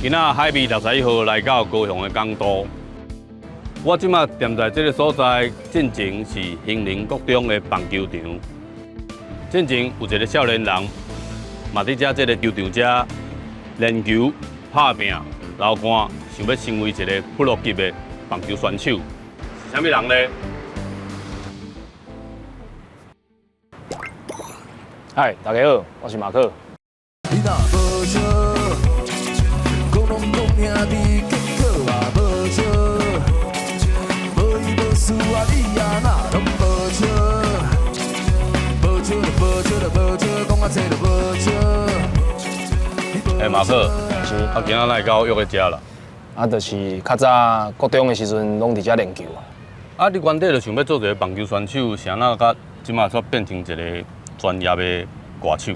今仔海味61號來到高雄的港都，我這馬踮在這个所在，進前是興寧國中的棒球場。進前有一个少年人，嘛佇遮這个球場遮練球、拍拚、流汗，想欲成為一个プロ級的棒球選手，是啥物人呢？嗨，大家好，我是馬克。你若無笑，講攏講兄弟，結果也無笑。無伊無事啊，你也若攏無笑。無笑就無笑就無笑，講較濟就無笑。欸，馬克，是。啊，今仔來到約個遮啦。啊，就是較早國中的時陣，攏佇遮練球啊。啊，你原底就想欲做一个棒球選手，是按怎甲這馬煞變成一個專業的歌手？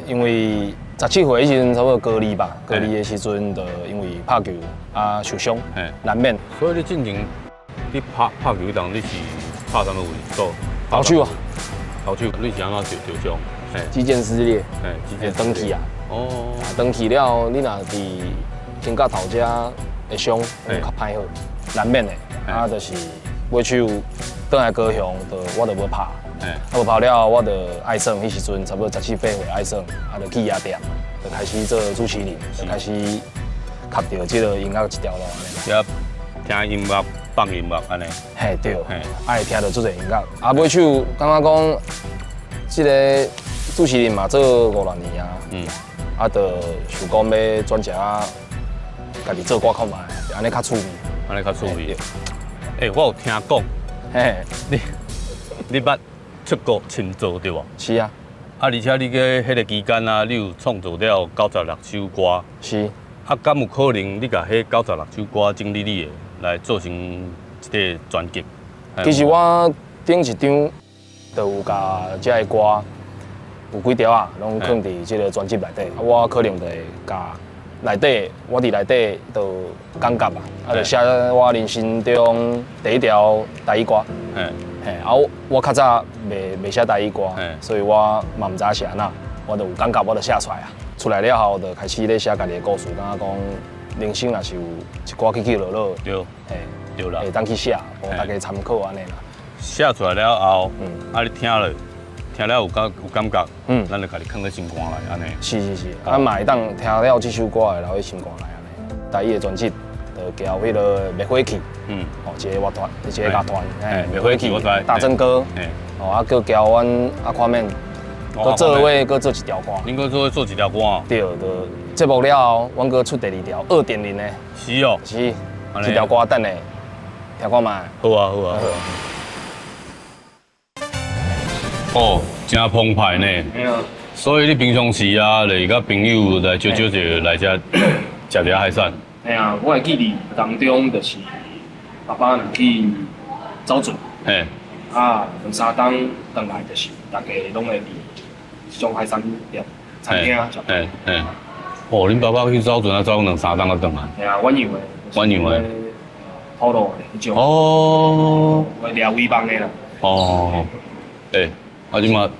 因為17歲彼時陣差不多高二吧，高二的時陣就因為拍球啊受傷，難免。所以你進前你拍拍球當你是拍啥物位置？做投手啊。投手，你是按怎受傷？肌腱撕裂。嘿，肌腱斷去啊。哦。斷去了，你若佇肩胛頭遮會傷，會較歹好，難免的。啊，就是尾手轉來高雄，就我就無拍。啊，無拍了，我就愛耍。彼時陣差不多十七八歲愛耍，啊，就去夜店，就開始做主持人，就開始踏著這个音樂這條路按呢。聽音樂、放音樂按呢。嘿，對，愛聽著足濟音樂。啊，尾手感覺講，這个主持人嘛做五六年啊，啊，就想講欲轉職，家己做歌看覓，按呢較趣味。按呢較趣味。欸，我有聽講，你捌出國深造對無？是啊。啊，而且你閣彼个期間啊，你有創作了96首歌。是。啊，敢有可能你共彼96首歌整理你的，來做成一個專輯？其實我頂一張就有共這个歌有幾條啊，攏囥佇這个專輯內底。我可能就會共內底，我佇內底就感覺吧，啊，就寫我人生中第一條台語歌。嘿，啊，我較早袂寫台語歌，所以我嘛毋知影是按怎，我就有感覺，我就寫出來啊。出來了後，就開始咧寫家己的故事，感覺講人生若是有一寡起起落落，嘿，對啦，會當去寫，予大家參考按呢啦。寫出來了後，啊，你聽了，聽了有感覺，咱就共你囥佇心肝內按呢。是是是，啊嘛會當聽了這首歌會留佇心肝內按呢。台語的專輯就交彼个滅火器，哦，一个樂團，一个樂團，嘿，滅火器我知，大正哥，哦，啊，閣交阮阿寬免，閣做伙閣做一條歌。恁閣做做一條歌？對，就節目了後，阮閣出第二條2.0的。是哦。是，這條歌等下聽看覓。好啊，好啊。哦，真澎湃呢。所以你平常時啊，就是佮朋友來招招者來遮食一下海產。嘿啊，我會記得當中就是爸爸若去走船，啊，兩三冬轉來就是大家攏會佇這種海產店、餐廳食。嘿嘿。哦，恁爸爸去走船啊，走兩三冬才轉來。嘿啊，遠洋的。遠洋的。土路的彼種。哦。掠圍網的啦。哦。欸，啊，這馬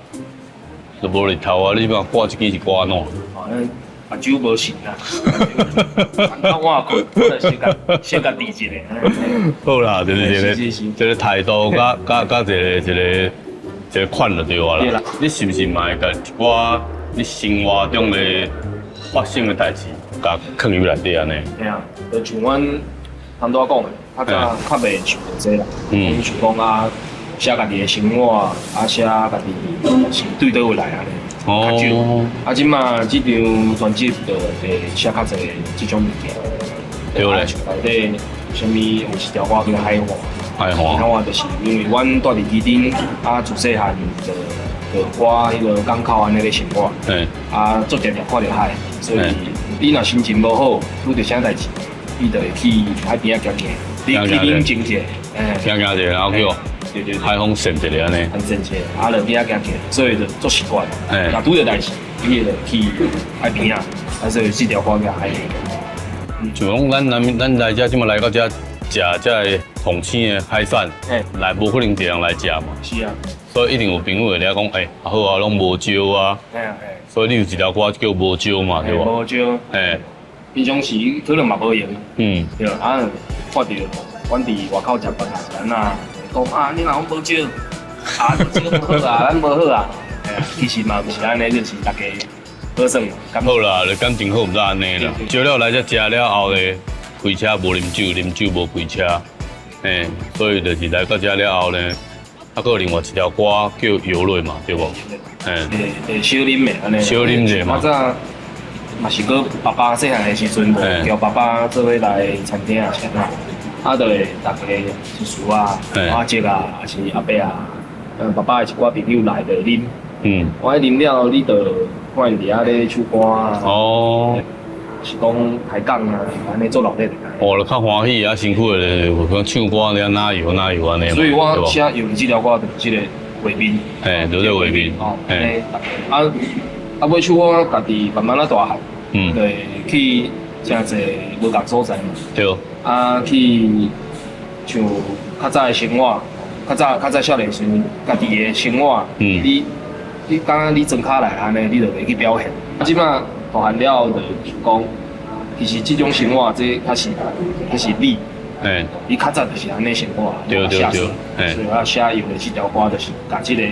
就無日頭啊！你這馬掛這支是掛按怎？哦，目睭無神啦，我困，我先共治一下。好啦，就是一个一个態度，佮佮佮一個款就對啊啦。你是毋是嘛會共一寡你生活中的發生的代誌，共囥入內底按呢？嘿啊，就像阮頭拄仔講的，較早較袂想著這啦，想講啊，寫家己的生活，啊寫家己是對佗位來按呢。較少，啊，這馬這張專輯就會寫較濟這種物件。對咧。像內底啥物有一條歌叫海岸，海岸，海岸就是因為阮住佇旗津，啊，自細漢就就我彼个港口按呢咧生活，啊，足定定看著海，所以你若心情無好，拄著啥代誌，你就會去海邊仔行行，你去冷靜一下，行行者，然後叫對對，海風扇一下按呢，很扇一下，啊，落邊仔行行，所以就足習慣。若拄著代誌，你會去海邊仔，啊，所以這條歌叫海岸。像講咱咱咱來遮，這馬來到遮食這个統鮮的海產，來無可能一個人來食嘛。是啊。所以一定有朋友會來講，欸，好啊，攏無招啊。嘿啊嘿。所以你有一條歌叫無招嘛，對無？無招。嘿，平常時可能嘛無閒，對，啊，看著阮佇外口食飯啊是按怎，講啊，你若講無招，啊，無招無好啊，咱無好啊，其實嘛毋是按呢，就是大家好耍。好啦，你感情好毋才按呢啦。招了來遮食了後咧，開車無啉酒，啉酒無開車，嘿，所以就是來到遮了後咧，啊，閣有另外一條歌叫《遊淚》嘛，對無？嘿，會小啉的按呢。小啉者嘛。較早嘛是閣爸爸細漢的時陣，就叫爸爸做伙來餐廳啊，啥啊，就會大家叔叔啊、阿叔啊，抑是阿伯啊，爸爸的一寡朋友來就會啉。我啉了，你就看𪜶佇遐咧唱歌啊。是講開講啊，按呢做熱鬧的。哦，就較歡喜啊，身軀的有講唱歌咧，哪有哪有按呢。所以我寫用這條歌就是這個畫面。嘿，就這個畫面。哦，按呢，啊啊，尾手我家己慢慢仔大漢，對，去誠濟無仝所在嘛。啊，去像較早的生活，較早較早少年時陣，家己的生活，你感覺你莊跤來按呢，你就袂去表現。啊，這擺大漢了後，就想講，其實這種生活，這較是你，你較早就是按呢生活，所以我寫用的這條歌，就是共這個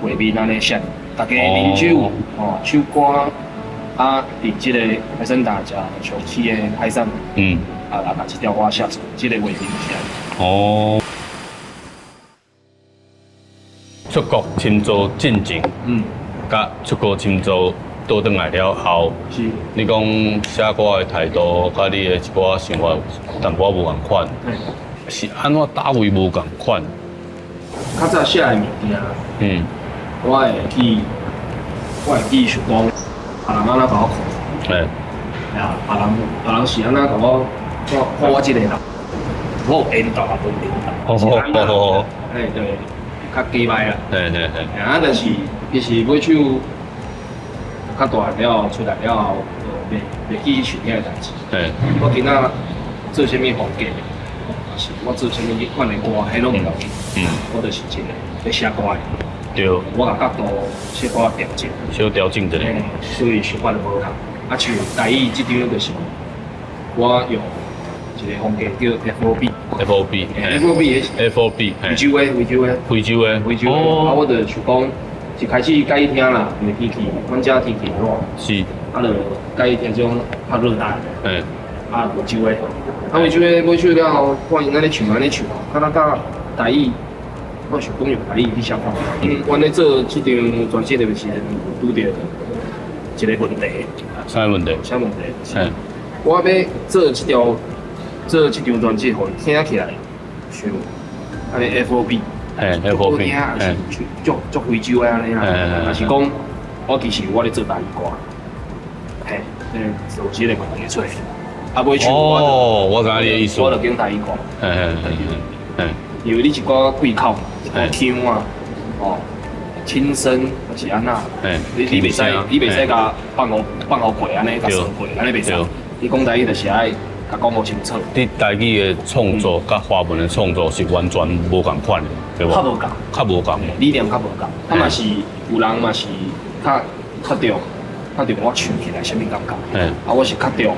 畫面按呢寫，大家啉酒，哦，唱歌，啊，佇這個海產店食上起的海產，啊啊，共這條歌寫出這個畫面是按呢。哦。出國深造進前，佮出國深造倒轉來了後，你講寫歌的態度，佮你的一寡想法淡薄仔無仝款，是按怎佗位無仝款？較早寫的物件，我會去想講，別人按怎共我看？啊，別人是按怎共我看看我這個人？我有緣投啊，無緣投，是按怎？哎，對，較假䆀啦。啊，但是其實尾手較大了出來了後，就袂去想遐个代誌。我今仔做啥物風格，抑是我做啥物款的歌，彼攏毋要緊。我就是一個咧寫歌的。我共角度小可調整。小調整一下。所以想法就無仝。啊，像台語這張就是我用一個風格叫 F.O.B。 F.O.B。 F.O.B 是 F.O.B。非洲的，非洲的。非洲的。非洲的。啊，我就想講，一開始佮意聽啦，因為天氣，阮遮天氣熱。啊，就佮意聽這種較熱帶的。啊，非洲的。啊，非洲的尾手了後，看𪜶按呢唱按呢唱，敢若佮台語，我想講用台語去寫看。阮咧做這張專輯的時陣，拄著一個問題。啥問題？啥問題？我欲做這條做這張專輯，予聽起來像按呢 F.O.B。F.O.B。聽，是足足非洲的按呢啦，抑是講我其實我咧做台語歌，嘿，有這個問題出來。啊，尾手哦，我知影你的意思。我就揀台語歌。因為你一寡對口，一寡腔啊，哦，輕聲抑是按怎，你袂使共放予過按呢，共算過按呢袂使。你講台語就是愛共講予清楚。你台語的創作佮華文的創作是完全無仝款的，對無？較無仝，較無仝。理念較無仝。啊嘛是有人嘛是較較重較重我唱起來啥物感覺？啊，我是較重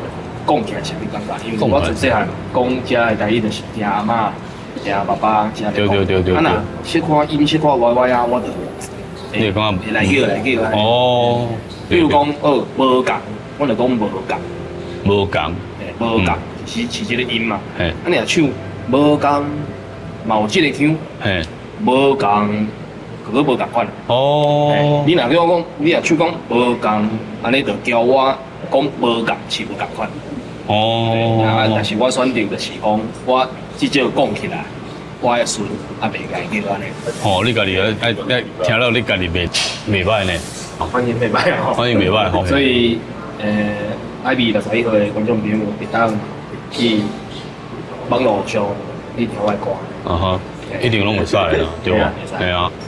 講起來啥物感覺？因為我自細漢講遮的台語就是聽阿嬤、聽爸爸遮咧講。啊若小可音小可歪歪啊，我就你會感覺會來叫來叫。比如講，哦，無仝，我就講無仝。無仝。無仝是這個音嘛。啊，你若唱無仝，嘛有這個腔。無仝，閣無仝款。你若叫我講，你若唱講無仝，按呢就交我講無仝是無仝款。啊，但是我選擇就是講，我至少講起來，我會順，啊袂共叫按呢。哦，你家己愛愛聽了，你家己袂䆀呢？反應袂䆀吼。反應袂䆀吼。所以，IB 61號的觀眾朋友會當去網路上去聽我的歌。啊哈，一定攏會使啦，對無？係啊。